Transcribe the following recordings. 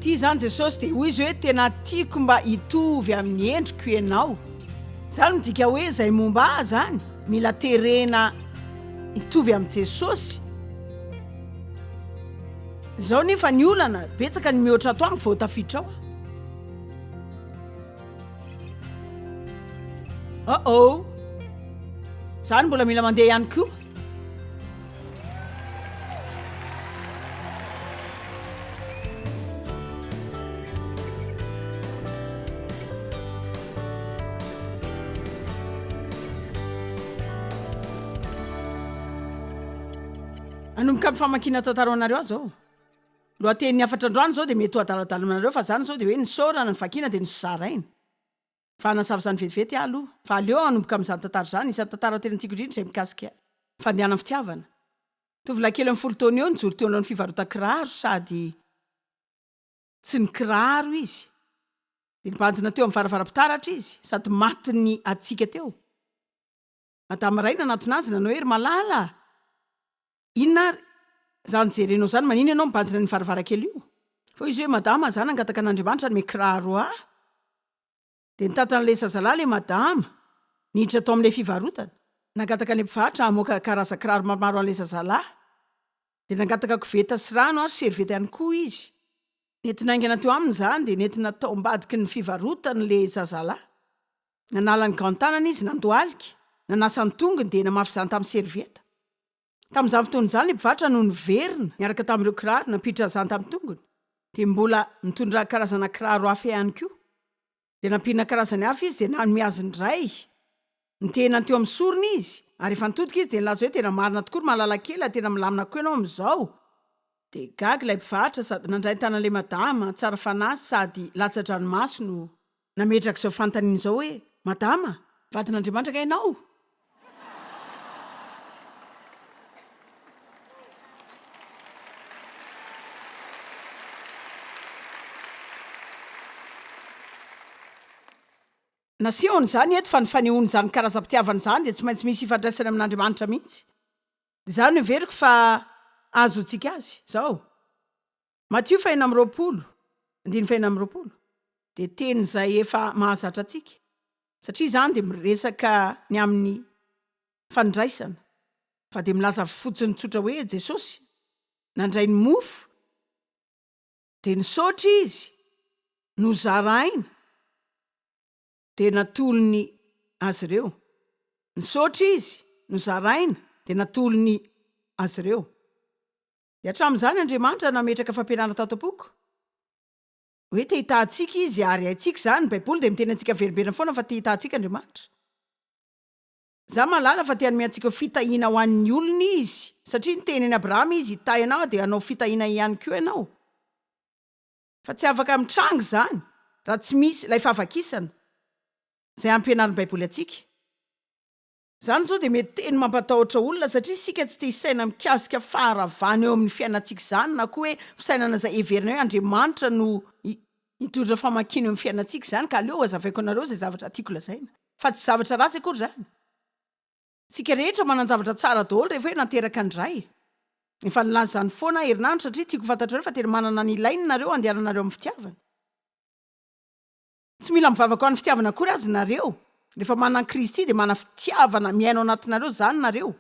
Tia izany Jesosy dia hoy Izy hoe tena tiako mba hitovy amin'ny endriko ianao. Izany midika hoe izay momba ahy izany mila terena hitovy amin'i Jesosy. Izao nefa ny olana, betsaka ny mihoatra ato amiko vao tafiditra ao aho. Oh oh! Izany mbola mila mandeha ihany koa. Hanomboka ny famakiana tantara ho anareo aho izao. Lohatenin'ny hafatra androany izao dia mety ho adaladala aminareo fa izany izao dia hoe nisaorana, nivakiana dia nozaraina. Fa hanazava izany vetivety aho aloha. Fa aleo hanomboka amin'izany tantara izany, isan'ny tantara tena tiako indrindra izay mikasika fandehanan'ny fitiavana. Tovolahy kely amin'ny folo taona eo nijoro teo anoloan'ny fivarotan-kiraro sady tsy nikiraro izy. Dia nibanjina teo amin'ny varavaram-pitaratra izy sady matin'ny hatsiaka teo. Madama iray nanatona azy nanao hoe, Ry malala a! Inona ary izany jerenao izany? Maninona ianao mibanjina an'io varavarankely io? Fa hoy izy hoe, Madama, za nangataka an'Andriamanitra hanome kiraro ahy. Dia nitantana ilay zazalahy ilay madama, niditra tao amin'ilay fivarotana. Nangataka an'ilay mpivarotra hamoaka karazan-kiraro maromaro an'ilay zazalahy. Dia nangataka koveta sy rano ary servieta ihany koa izy. Nentina haingana teo aminy izany, dia nentina tao ambadiky ny fivarotana ilay zazalahy. Nanala ny gant-tanany izy, nandohalika, nanasa ny tongony, dia namafy izany tamin'ny servieta. Tamin'izany fotoana izany ilay mpivarotra no niverina niaraka tamin'ireo kiraro nampiditra izany tamin'ny tongony, dia mbola nitondra karazana kiraro hafa ihany koa. Dia nampiana karazany hafa izy dia nanome azy indray. Nitehina teo amin'ny sorony izy, ary rehefa nitodika izy dia nilaza hoe tena marina tokoa ry malalakely a, tena milamina koa ianao amin'izao. Dia gaga ilay mpivarotra sady nandray ny tanan'ilay madama tsara fanahy sady latsa-dranomaso no nametraka izao fanontaniana izao hoe, Madama, vadin'Andriamanitra angaha ianao? Nasehony izany eto fa ny fanehoana izany karazam-pitiavana izany dia tsy maintsy misy ifandraisany amin'Andriamanitra mihitsy. Izany no heveriko fa ahazoantsika azy izao. Matio fahenina 26, andininy fahenina 26, dia teny izay efa mahazatra antsika, satria izany dia miresaka ny amin'ny fandraisana, fa dia milaza fotsiny tsotra hoe Jesosy nandray ny mofo dia nisaotra Izy, nozaraina, dia natolony azy ireo. Nisaotra Izy, nozaraina, dia natolony azy ireo. Dia hatramin'izany Andriamanitra nametraka fampianarana tato am-poko, hoe te hitaha antsika Izy, ary haintsika izany, ny Baiboly dia miteny antsika averimberina foana fa te hitaha antsika Andriamanitra. Izaho mahalala fa te hanome antsika ho fitahiana ho an'ny olony Izy, satria niteny an'i Abrahama Izy, hitahy anao Aho dia hanao fitahiana ihany koa ianao. Fa tsy afaka mitranga izany raha tsy misy ilay fahavakisana izay ampianarin'ny Baiboly antsika. Izany izao dia mety teny mampatahotra olona satria isika tsy te hisaina mikasika faharavana eo amin'ny fiainantsika izany na koa hoe fisainana izay heverina hoe Andriamanitra no hitondra famakiana eo amin'ny fiainantsika izany ka aleo hazavaiko anareo izay zavatra tiako lazaina fa tsy zavatra ratsy akory izany. Isika rehetra manan-javatra tsara daholo rehefa hoe nateraka ny Ray. Efa nilaza izany foana aho herinandro satria tiako ho fantatrareo fa tena manana ny ilainy nareo handehananareo amin'ny fitiavana. Tsy mila mivavaka ho an'ny fitiavana akory aza nareo. Rehefa manana an'i Kristy dia manana fitiavana miaina ao anatinareo izany nareo.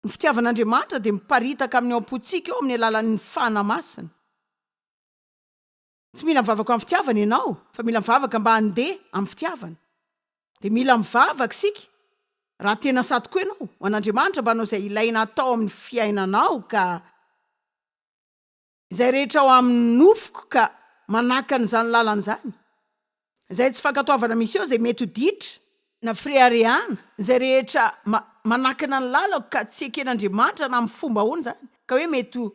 Ny fitiavan'Andriamanitra dia miparitaka amin'ny ao am-pontsika ao amin'ny alalan'ny Fanahy Masina. Tsy mila mivavaka ho an'ny fitiavana ianao fa mila mivavaka mba handeha amin'ny fitiavana. Dia mila mivavaka isika raha tena sahy tokoa ianao ho an'Andriamanitra mba hanao izay ilaina atao amin'ny fiainanao ka Izay rehetra ao amin'ny nofoko ka manakana izany lalana izany, izay tsy fankatoavana misy eo, izay mety ho ditra, na fireharehana, izay rehetra manakana ny lalako ka tsy eken'Andriamanitra na amin'ny fomba ahoana izany, ka hoe mety ho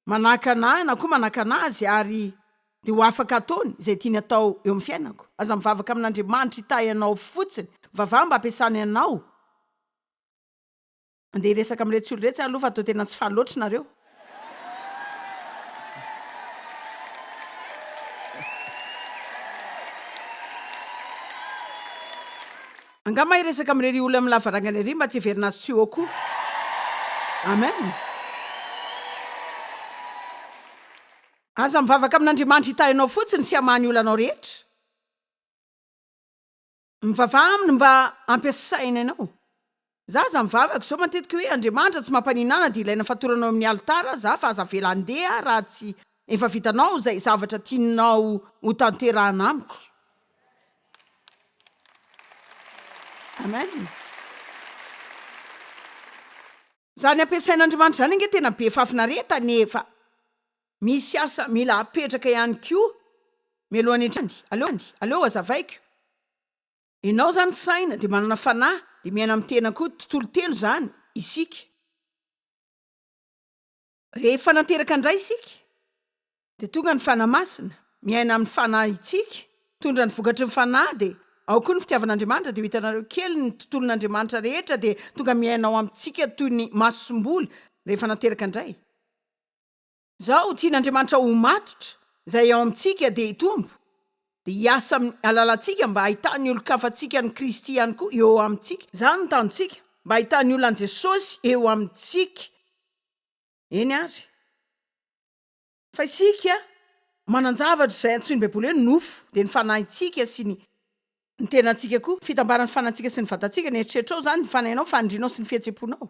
manakana ahy na koa manakana azy ary dia ho afaka ataony izay tiany atao eo amin'ny fiainako. Aza mivavaka amin'Andriamanitra hitahy anao fotsiny, mivavaha mba hampiasany anao. Andeha hiresaka amin'iretsy olona iretsy aho aloha fa toa tena tsy faly loatra nareo. Angamba hiresaka amin'irery olona amin'ny lavarangana ery mba tsy heverina azy tsy eo koa. Amen. Aza mivavaka amin'Andriamanitra hitahy anao fotsiny sy hamaha ny olanao rehetra. Mivavaha aminy mba hampiasainy anao. Za aza mivavaka izao matetika hoe Andriamanitra tsy mampaninona ahy na dia ilaina fatorana eo amin'ny alitara aza fa aza avela handeha aho raha tsy efa vitanao izay zavatra tianao ho tanterahana amiko. Amen. Izany ampiasain'Andriamanitra izany ange tena be fahafinaretana e fa misy asa mila apetraka ihany koa mialohan'ny hatrany. Aleo aleo hazavaiko. Ianao izany saina dia manana fanahy dia miaina amin'ny tena koa, tontolo telo izany isika. Rehefa nateraka indray isika dia tonga ny Fanahy Masina, miaina amin'ny fanahintsika, mitondra ny vokatry ny Fanahy dia ao koa ny fitiavan'Andriamanitra dia ho hitanareo kely ny tontolon'Andriamanitra rehetra dia tonga miaina ao amintsika toy ny masomboly rehefa nateraka indray. Izao, tian'Andriamanitra ho matotra izay ao amintsika dia hitombo, dia hiasa amin'ny alalantsika mba hahitan'ny olon-kafa antsika an'i Kristy ihany koa eo amintsika. Izany no tanjontsika, mba hahitan'ny olona an'i Jesosy eo amintsika. Eny àry. Fa isika manan-javatra izay antsoin'ny Baiboly hoe nofo, dia ny fanahintsika sy ny ny tenantsika koa. Fitambaran'ny fanahintsika sy ny vatantsika, ny eritreritrao izany, ny fanahinao, ny fanirianao sy ny fihetseham-ponao.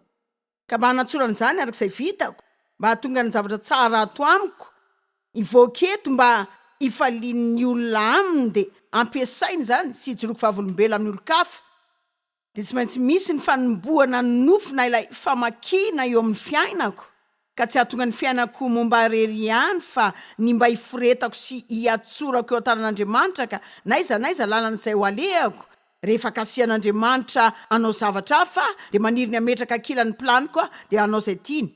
Ka mba hanatsorana izany araka izay vitako, mba hahatonga ny zavatra tsara ato amiko hivoaka eto mba hifalian'ny olona aminy dia ampiasaina izany sy hijoroako vavolombelona amin'ny olon-kafa, dia tsy maintsy misy ny fanombohana ny nofo na ilay famakiana eo amin'ny fiainako, ka tsy hahatonga ny fiainako ho momba ahy irery ihany fa ny mba hiforetako sy hiatsorako eo an-tanan'Andriamanitra ka n'aiza n'aiza lalana izay ho alehako Rehefa kasihan'Andriamanitra hanao zavatra hafa aho, dia maniry ny hametraka ankilany ny planiko aho, dia hanao izay tiany.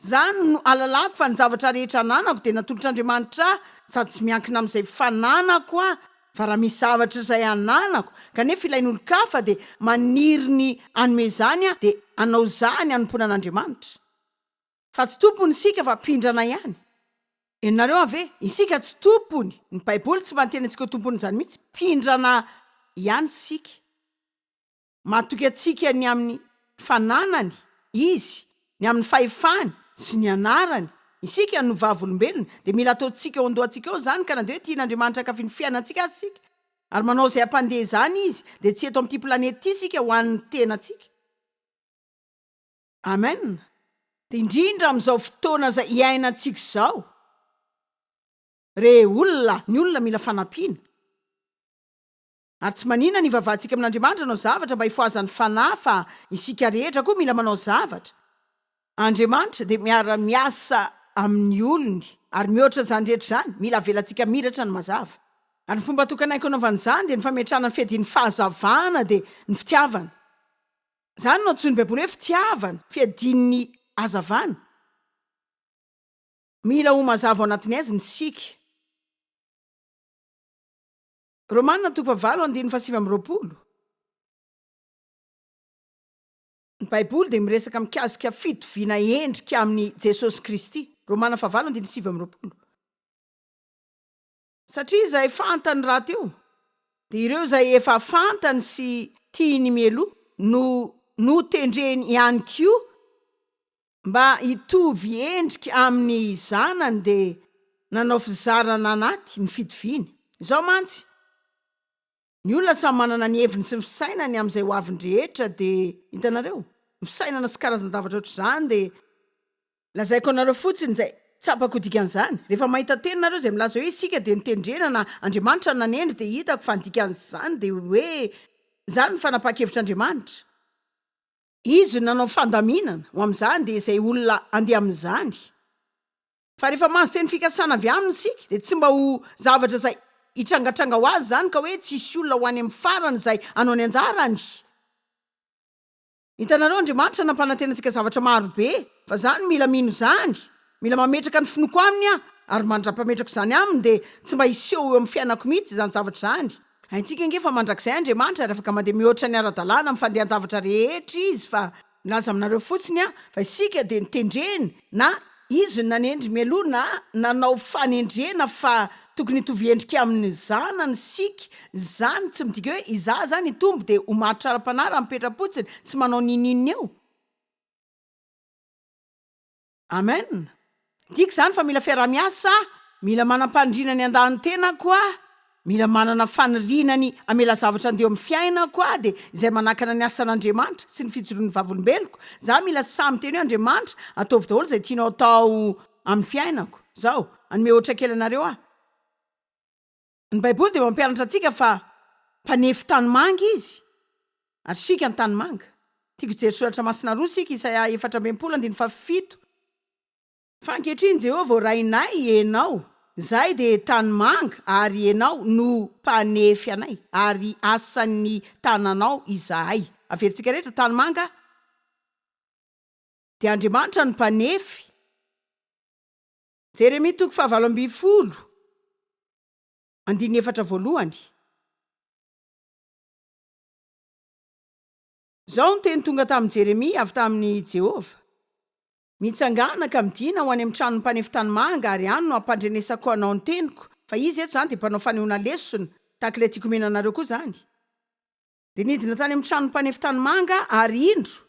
Izany no ahalalako fa ny zavatra rehetra ananako dia natolotr'Andriamanitra ahy, sady tsy miankina amin'izay fananako aho, fa raha misy zavatra izay ananako, kanefa ilain'olon-kafa, dia maniry ny hanome izany aho, dia hanao izany hanompoana an'Andriamanitra. Fa tsy tompony isika fa mpindrana ihany. Henonareo an ve? Isika tsy tompony. Ny baiboly tsy mba niteny antsika ho tompon'izany mihitsy. Mpindrana ihany isika. Matoky antsika ny amin'ny fananany Izy, ny amin'ny fahefany sy ny anarany. Isika no vavolombelony. Dia mila ataontsika eo an-dohantsika eo izany ka na dia hoe tian'Andriamanitra hankafy ny fiainantsika aza isika ary manao izay hampandeha izany Izy dia tsy eto amin'ity planeta ity isika ho an'ny tenantsika. Amen! Dia indrindra amin'izao fotoana izay iainantsika izao, re olona, ny olona mila fanampiana. Ary tsy manina ny hivavahantsika amin'Andriamanitra hanao zavatra mba hifohazan'ny fanahy fa isika rehetra koa mila manao zavatra. Andriamanitra dia miara-miasa amin'ny olony ary mihoatra izany rehetra izany, mila avelantsika miratra ny mazava. Ary ny fomba tokana haiko hanaovana izany dia ny fametrahana ny fiadian'ny fahazavana dia ny fitiavana. Izany no antsoin'ny Baiboly hoe fitiavana, fiadian'ny hazavana. Mila ho mazava ao anatin'ny haizina isika. Romana toko fahavalo andininy fahasivy amby roapolo. Ny Baiboly dia miresaka mikasika fitoviana endrika amin'i Jesosy Kristy. Romana fahavalo andininy 29. Satria izay fantany rahateo, dia ireo izay efa fantany sy tiany mialoha no notendreny ihany koa mba hitovy endrika amin'ny zanany dia nanao fizarana anaty ny fitoviany. Izao mantsy, ny olona samy manana ny heviny sy ny fisainany amin'izay ho aviny rehetra dia, hitanareo, ny fisainana sy karazan-javatra ohatr'izany dia, Lazaiko anareo fotsiny izay tsapako ho dikan'izany. Rehefa mahita teny nareo izay milaza hoe isika dia notendrena na Andriamanitra no nanendry dia hitako fa ny dikan'izany dia hoe izany ny fanapahan-kevitr'Andriamanitra. Izy no nanao fandaminana ho amin'izany dia izay olona handeha amin'izany. Fa rehefa mahazo teny fikasana avy aminy isika dia tsy mba ho zavatra izay hitrangatranga ho azy izany ka hoe tsy hisy olona ho any amin'ny farany izay hanao ny anjarany. Hitanareo, Andriamanitra nampanantena antsika zavatra maro be, fa za no mila mino izany, mila mametraka ny finoako Aminy aho, ary mandra-pametrako izany Aminy dia tsy mba hiseho eo amin'ny fiainako mihitsy izany zavatra izany. Haintsika ange fa mandrakizay Andriamanitra ary afaka mandeha mihoatra ny ara-dalàna amin'ny fandehan-javatra rehetra Izy, fa milaza aminareo fotsiny aho fa isika dia notendreny na Izy no nanendry mialoha na nanao fanendrena fa tokony hitovy endrika amin'ny Zanany isika, izany tsy midika hoe izaho izany hitombo dia ho matotra ara-panahy raha mipetra-potsiny tsy manao n'inon'inona eo. Amen! Midika izany fa mila fiaraha-miasa, mila manam-paniriana ny handà ny tenako aho, mila manana faniriana ny hamela zavatra handeha eo amin'ny fiainako aho, dia izay manakana ny asan'Andriamanitra sy ny fijoroan'ny vavolombeloko. Izaho mila sahy miteny hoe Andriamanitra, ataovy daholo izay tianao atao amin'ny fiainako. Izao, hanome ohatra kely anareo aho. Ny Baiboly dia mampianatra antsika fa mpanefy tanimanga izy, ary isika ny tanimanga. Tiako hijery soratra masina roa isika, Isaia 64 andininy fahafito. Fa ankehitriny Jehovah ô Rainay Ianao, izahay dia tanimanga, ary Ianao no mpanefy anay, ary asan'ny tananao izahay. Averintsika rehetra, tanimanga dia Andriamanitra no mpanefy. Jeremia toko fahavalo ambin'ny folo, andininy efatra voalohany. Izao no teny tonga tamin'i Jeremia avy tamin'i Jehovah, Mitsangàna ka midìna ho any amin'ny tranon'ny mpanefy tanimanga, ary any no hampandrenesako anao ny teniko. Fa izy eto izany dia mpanao fanehoana lesona, tahaka ilay tiako omena anareo koa izany. Dia nidina tany amin'ny tranon'ny mpanefy tanimanga, ary indro,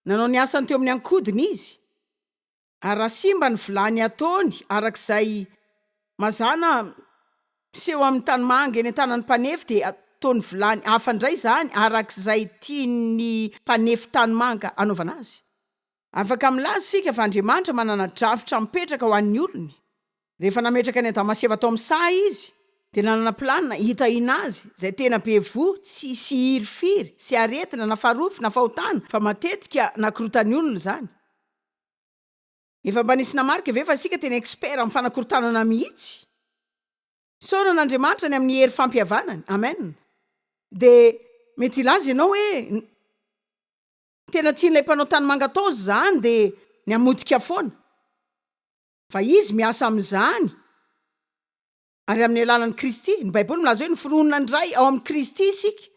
nanao ny asany teo amin'ny ankodiny izy. Ary raha simba ny vilany ataony araka izay mazàna miseho amin'ny tanimanga eny an-tanan'ny mpanefy dia ataony vilany hafa indray izany araka izay tian'ny mpanefy tanimanga hanaovana azy. Afaka milaza isika fa Andriamanitra manana drafitra mipetraka ho an'ny olony. Rehefa nametraka an'i Adama sy Eva tao amin'ny saha Izy, dia nanana planina hitahiana azy, izay tena be voa, tsy hisy hirifiry, sy aretina, na farofy, na fahotana, fa matetika nakorotan'ny olona izany. Efa mba nisy namarika ve fa isika tena expert amin'ny fanakorontanana mihitsy? Isaorana Andriamanitra ny amin'ny hery fampihavanany. Amen. Dia mety hilaza ianao hoe, ny tena tian'ilay mpanao tanimanga atao izany dia ny hamotika foana. Fa Izy miasa amin'izany, ary amin'ny alalan'i Kristy. Ny Baiboly milaza hoe noforonina indray ao amin'i Kristy isika,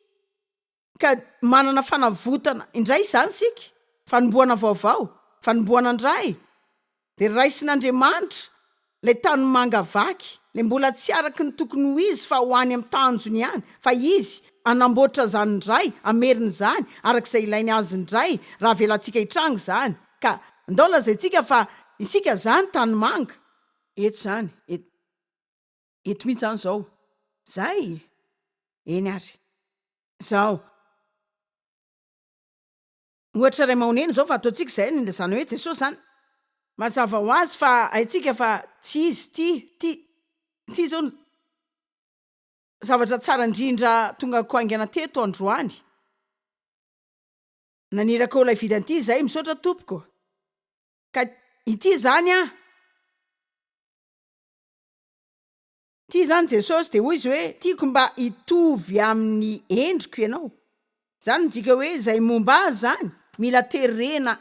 ka manana fanavotana indray izany isika, fanombohana vaovao, fanombohana indray. Dia raisin'Andriamanitra ilay tanimanga vaky, ilay mbola tsy araka ny tokony ho izy fa ho any amin'ny tanjony ihany, fa Izy hanamboatra izany indray, hamerina izany araka izay ilainy azy indray, raha avelantsika hitranga izany. Ka ndao lazaintsika fa isika zany tanimanga. Eto zany, et, eto mihitsy zany zao. Zay? Eny ary. Zao. Ohatra iray mahonena izao fa ataontsika izay ny ilazana hoe Jesosy zany. Mazava ho azy fa haintsika fa tsy izy ity, ity, ity izao no zavatra tsara indrindra tongako haingana teto androany. Naniraka olona hividy an'ity izay, misaotra tompoko. Ka ity izany an! Ity izany Jesosy dia hoy izy hoe tiako mba hitovy amin'ny endriko ianao. Izany midika hoe izay momba azy izany mila terena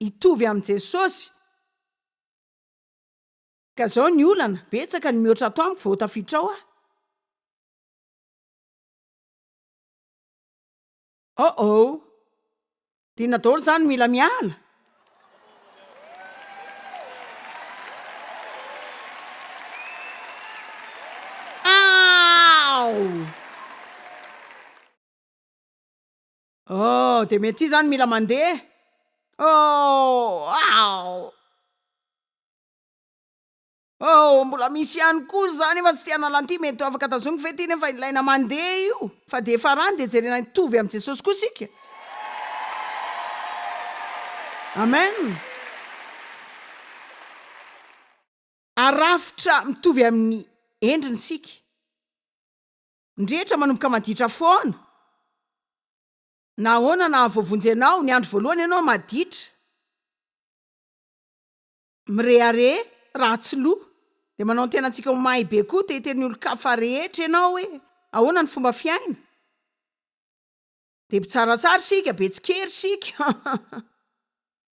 hitovy amin'i Jesosy. Ka izao ny olana, betsaka ny mihoatra ato amiko vao ho tafiditra ao aho. Oh oh! Dina daholo zany mila miala? Aow! Oh, dia mety zany mila mandeha? Oh, aow! Oh, mbola misy ihany koa izany efa tsy te hanala an'ity, mety ho afaka tazoniko ve ity nefa ilaina mandeha io fa dia efa rany dia jerena hitovy amin'i Jesosy koa isika. Amen. Arafitra mitovy amin'ny endriny isika. Ny rehetra manomboka maditra foana. Na ahoana na hahavoavonjy anao, ny andro voalohany ianao maditra. Mirehareha ratsy loha dia manao ny tenantsika ho mahay be koa te hiteny olon-kafa rehetra ianao hoe ahoana ny fomba fiaina dia mpitsaratsara isika, be tsikera isika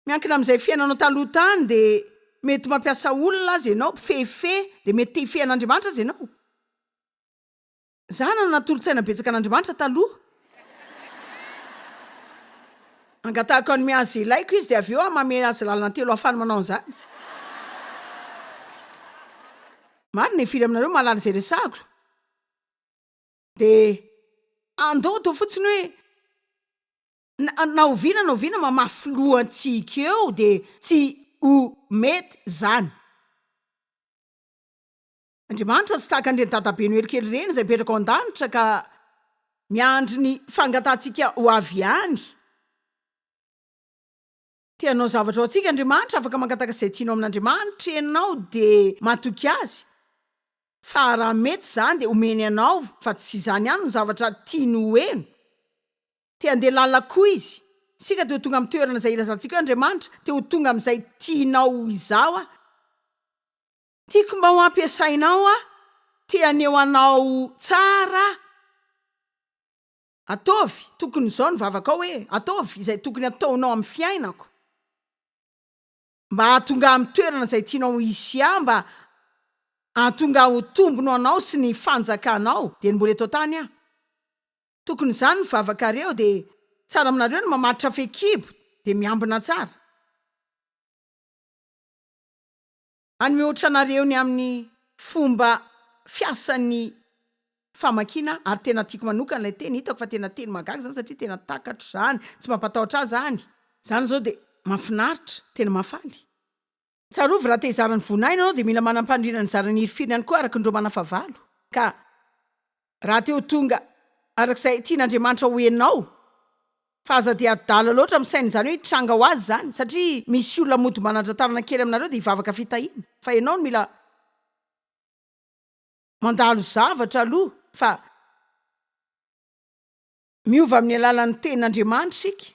miankina amin'izay fiainanao taloha tany dia mety mampiasa olona aza ianao, mpifehifehy dia mety te hifehy an'Andriamanitra aza ianao. Za nanana tolo-tsaina betsaka an'Andriamanitra taloha. Angatahako hanome azy izay ilaiko izy dia avy eo aho manome azy lalana telo ahafahany manao an'izany. Marina e, firy aminareo mahalala izay resahako? Dia andao atao fotsiny hoe na na oviana na oviana mamafy loha antsika eo dia tsy. ho mety izany. Andriamanitra tsy tahaka an'ireny dadabe Noely kely ireny izay mipetraka ao an-danitra ka miandry ny fangatahantsika ho avy any. Te hanao zavatra ho antsika Andriamanitra, afaka mangataka izay tianao amin'Andriamanitra ianao dia matoky Azy fa raha mety izany dia omeny anao fa tsy izany ihany no zavatra tiany ho heno. Te handeha lalina koa Izy. Isika te ho tonga amin'ny toerana izay ilazantsika hoe Andriamanitra, te ho tonga amin'izay tianao ho izaho aho. Tiako mba ho ampiasainao aho, te haneho anao tsara aho. Ataovy, tokony izao ny vavakao hoe, Ataovy izay tokony hataonao amin'ny fiainako, mba hahatonga ahy amin'ny toerana izay tianao hisy ahy, mba hahatonga ahy ho tombony ho anao sy ny fanjakanao, dieny mbola eto an-tany aho. Tokony izany ny vavakareo, dia tsara aminareo ny mamatotra fehikibo, dia miambina tsara. Hanome ohatra anareo ny amin'ny fomba fiasan'ny famakiana ary tena tiako manokana ilay teny, hitako fa tena teny mahagaga izany satria tena takatro izany, tsy mampatahotra ahy izany. Izany izao dia mahafinaritra, tena mahafaly. Tsarovy raha te hizara ny voninahiny ianao dia mila manam-paniriana ny hizara ny hirifiry ihany koa araka ny Romana fahavalo. Ka raha te ho tonga araka izay tian'Andriamanitra ho ianao Fa aza dia adala loatra misaina izany hoe hitranga ho azy izany satria misy olona mody manandra-tanana kely aminareo dia hivavaka fitahiana fa ianao no mila mandalo zavatra aloha fa miova amin'ny alalan'ny tenin'Andriamanitra isika.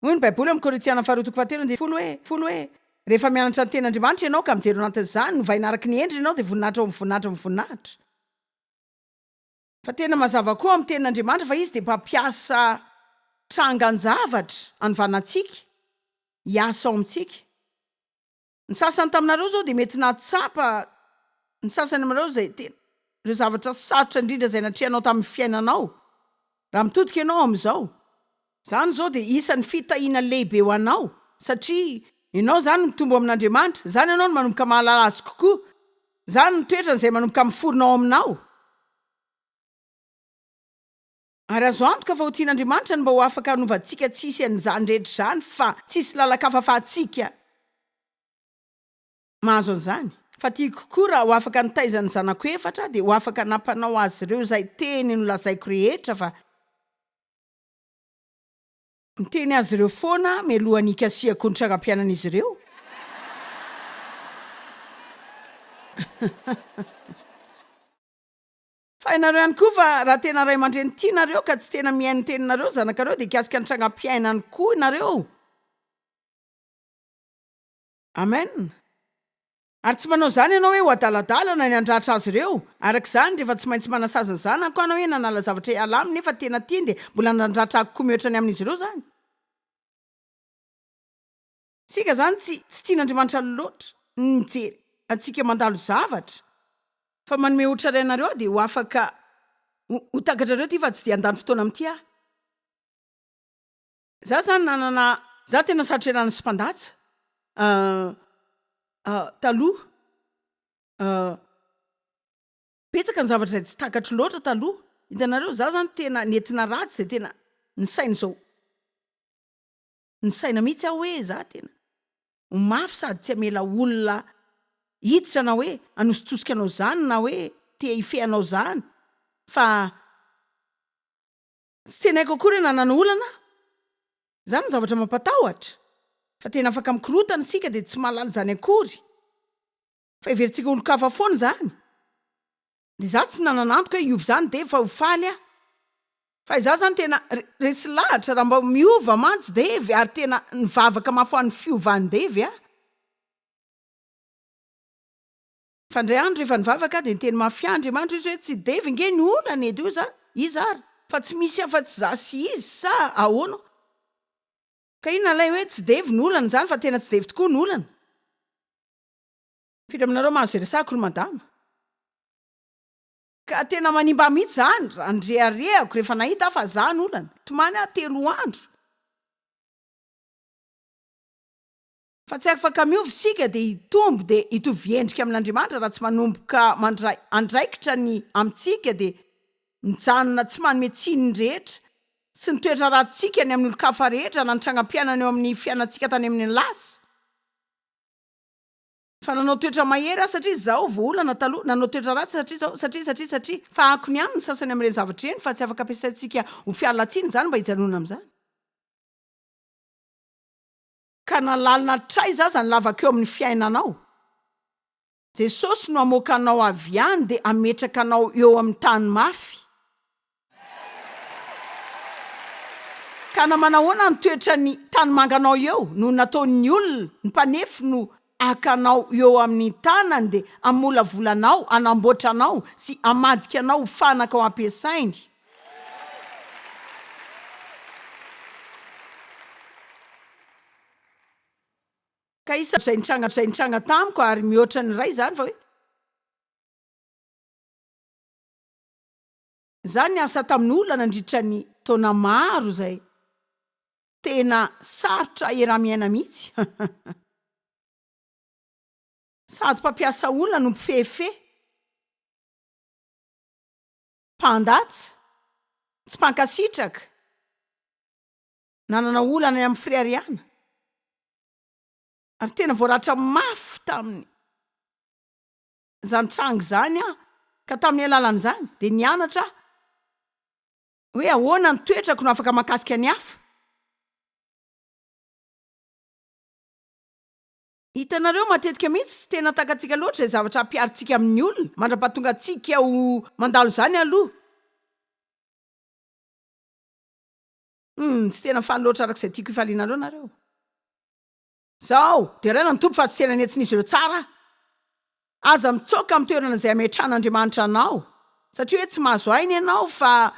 Hoy ny Baiboly amin'ny Korintiana faharoa toko fahatelo andininy folo hoe, folo hoe, Rehefa mianatra ny tenin'Andriamanitra ianao ka mijery ao anatin'izany, novaina araka ny endriny ianao dia voninahitra ao amin'ny voninahitra amin'ny voninahitra. Fa tena mazava koa ao amin'ny Tenin'Andriamanitra fa Izy dia mpampiasa trangan-javatra hanovana antsika, hiasa ao amintsika. Ny sasany taminareo izao dia mety nahatsapa, ny sasany aminareo izay tena, ireo zavatra sarotra indrindra izay natrehanao tamin'ny fiainanao, raha mitodika ianao amin'izao. Izany izao dia isan'ny fitahiana lehibe ho anao, satria ianao izany mitombo amin'Andriamanitra, izany ianao no manomboka mahalala Azy kokoa, izany ny toetrany izay manomboka miforona ao aminao. Ary azo antoka fa ho tian'Andriamanitra ny mba ho afaka hanova antsika tsy hisy an'izany rehetra izany, fa tsisy lalan-kafa afahantsika mahazo an'izany. Fa tiako kokoa raha ho afaka nitaiza ny zanako efatra aho, dia ho afaka nampanao azy ireo izay teny nolazaiko rehetra fa. Miteny azy ireo foana aho mialohan'ny hikasihako ny trangam-piainan'izy ireo. Fa hainareo ihany koa fa raha tena ray aman-dreny tia nareo ka tsy tena mihaino ny teninareo ny zanakareo dia hikasika ny trangam-piainany koa nareo. Amen. Ary tsy manao izany ianao hoe ho adaladala na ny handratra azy ireo. Araka izany, rehefa tsy maintsy manasazy ny zanako aho na hoe nanala zavatra hiala aminy nefa tena tiany dia mbola nandratra ahy kokoa mihoatra ny amin'izy ireo izany. Isika izany tsy tsy tian'Andriamanitra loatra ny mijery antsika mandalo zavatra. Fa manome ohatra iray anareo aho dia ho afaka ho ho takatrareo ity fa tsy dia handany fotoana amin'ity aho. Za zany nanana, za tena sarotra iarahana sy mpandatsa taloha, betsaka ny zavatra izay tsy takatro loatra taloha, hitanareo za zany tena nentina ratsy de tena nisaina izao, nisaina mihitsy aho hoe za tena ho mafy sady tsy hamela olona hiditra na hoe hanositosika anao zany na hoe te hifehy anao zany fa Tsy tena haiko akory hoe nanana olana aho. Izany no zavatra mampatahotra. Fa tena afaka mikorotana isika dia tsy mahalala izany akory. Fa heverintsika olon-kafa foana izany. Dia izaho tsy nanana antoka hoe hiova izany Dave fa ho faly aho. Fa izaho izany tena resy lahatra raha mba miova mantsy Dave ary tena nivavaka mafy ho an'ny fiovan'i Dave aho. Fa indray andro rehefa nivavaka aho dia niteny mafy ahy Andriamanitra izy hoe tsy Dave nge ny olana e dia hoy za iza ary? Fa tsy misy afa-tsy za sy izy sa ahoana? Ka inona ilay hoe tsy Dave ny olana izany fa tena tsy Dave tokoa ny olana? Firy aminareo mahazo izay resahako ry madama? Ka tena manimba ahy mihitsy izany raha nireharehako rehefa nahita aho fa za ny olana. Tomany aho telo andro. Fa tsy afaka miova isika dia hitombo dia hitovy endrika amin'Andriamanitra raha tsy manomboka mandray andraikitra ny amintsika dia mijanona tsy manome tsiny ny rehetra sy ny toetra ratsintsika ny amin'ny olon-kafa rehetra na ny trangam-piainana eo amin'ny fiainantsika tany amin'ny lasa. Fa nanao toetra mahery aho satria izaho voaolana taloha, nanao toetra ratsy satria izao, satria, satria, satria. Fa akony ihany ny sasany amin'ireny zavatra ireny fa tsy afaka ampiasaintsika ho fialan-tsiny izany mba hijanonana amin'izany. Ka na lalina hatraiza aza ny lavaka eo amin'ny fiainanao, Jesosy no hamoaka anao avy any dia hametraka anao eo amin'ny tany mafy. Ka na manahoana ny toetran'ny tanimanganao eo no nataon'ny olona, ny mpanefy no haka anao eo amin'ny tanany dia hamolavola anao, hanamboatra anao sy hamadika anao ho fanaka ho ampiasainy. Ka isan izay nitranga izay nitranga tamiko ary mihoatra ny iray izany fa hoe. Izaho niasa tamin'olona nandritra ny taona maro izay tena sarotra iaraha-miaina mihitsy. Sady mpampiasa olona no mpifehifehy, mpandatsa, tsy mpankasitraka, nanana olana ny amin'ny fireharehana ary tena voaratra mafy tamin'ny. Izany tranga izany aho, ka tamin'ny alalan'izany dia nianatra aho hoe ahoana ny toetrako no afaka mahakasika ny hafa. Hitanareo, matetika mihitsy tsy tena takatsika loatra izay zavatra ampiharintsika amin'ny olona, mandra-pahatonga antsika ho mandalo izany aloha. Hum, tsy tena faly loatra araka izay tiako hifalianareo nareo. Zao, deraina ny Tompo fa tsy tena nentin'izy ireo tsara aho. Aza mitsoaka amin'ny toerana izay ametrahan'Andriamanitra anao, satria hoe tsy mahazo aina ianao fa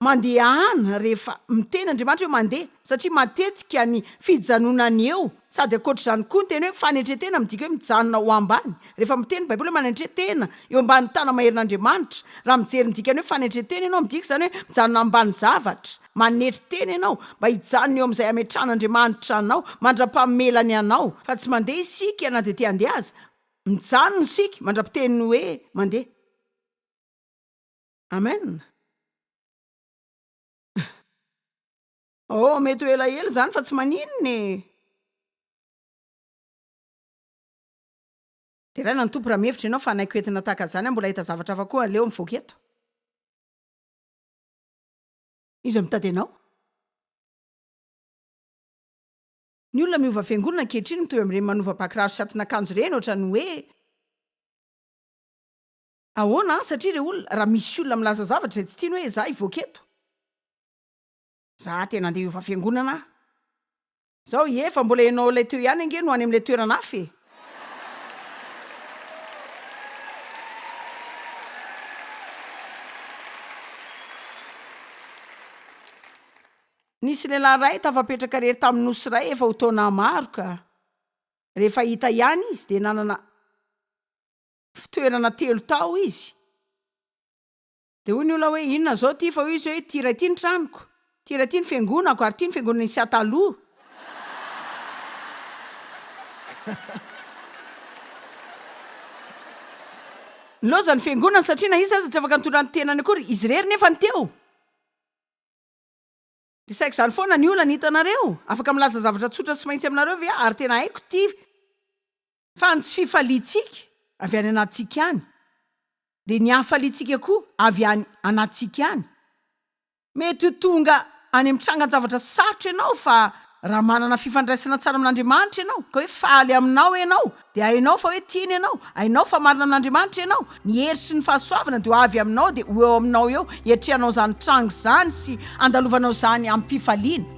mandehana rehefa miteny Andriamanitra hoe mandeha, satria matetika ny fijanonany eo, sady ankoatr'izany koa ny teny hoe fanetren-tena midika hoe mijanona ho ambany, rehefa miteny ny baiboly hoe manetre-tena eo ambany tana-maherin'Andriamanitra, raha mijery ny dikany hoe fanetren-tena ianao midika izany hoe mijanona ambany zavatra. Manetry tena ianao mba hijanona eo amin'izay ametrahan'Andriamanitra anao mandra-pamelany anao, fa tsy mandeha isika na dia te handeha aza. Mijanona isika mandra-piteniny hoe mandeha. Amen. Oh, mety ho elaela izany fa tsy maninona e. Deraina ny Tompo raha mihevitra ianao fa hanaiko entina tahaka izany aho mbola hahita zavatra hafa koa aleo mivoaka eto. Iza mitady anao? Ny olona miova fiangonana ankehitriny mitovy amin'ireny manova ba kiraro sy atin'akanjo ireny ohatran'ny hoe ahoana an? Satria ireo olona raha misy olona milaza zavatra izay tsy tiany hoe za hivoaka eto, za tena andeha hiova fiangonana aho. Zao ie, fa mbola ianao ilay teo ihany ange no any amin'ilay toerana hafa e! Nisy lehilahy iray tafapetraka irery tamin'ny nosy iray efa ho taona maro ka rehefa hita ihany izy dia nanana fitoerana telo tao izy. Dia hoy ny olona hoe, Inona izao ity? Fa hoy izy hoe, Ity iray ity ny tranoko, ity iray ity ny fiangonako, ary ity ny fiangonana Isia taloha. Nilaozany ny fiangonana satria na iza aza tsy afaka nitondra ny tenany akory, izy irery nefa no teo. Dia saika izany foana ny olana, hitanareo? Afaka milaza zavatra tsotra sy mahitsy aminareo ve aho? Ary tena haiko ity. Fa ny tsy fifaliantsika avy any anatintsika any, dia ny hafaliantsika koa avy any anatintsika any. Mety ho tonga any amin'ny trangan-javatra sarotra ianao, fa raha manana fifandraisana tsara amin'Andriamanitra ianao, ka hoe faly aminao ianao, dia hainao fa hoe tiany ianao, hainao fa marina amin'Andriamanitra ianao, ny hery sy ny fahasoavana dia ho avy aminao, dia ho eo aminao eo, hiatrehanao izany tranga izany sy handalovanao izany amim-pifaliana.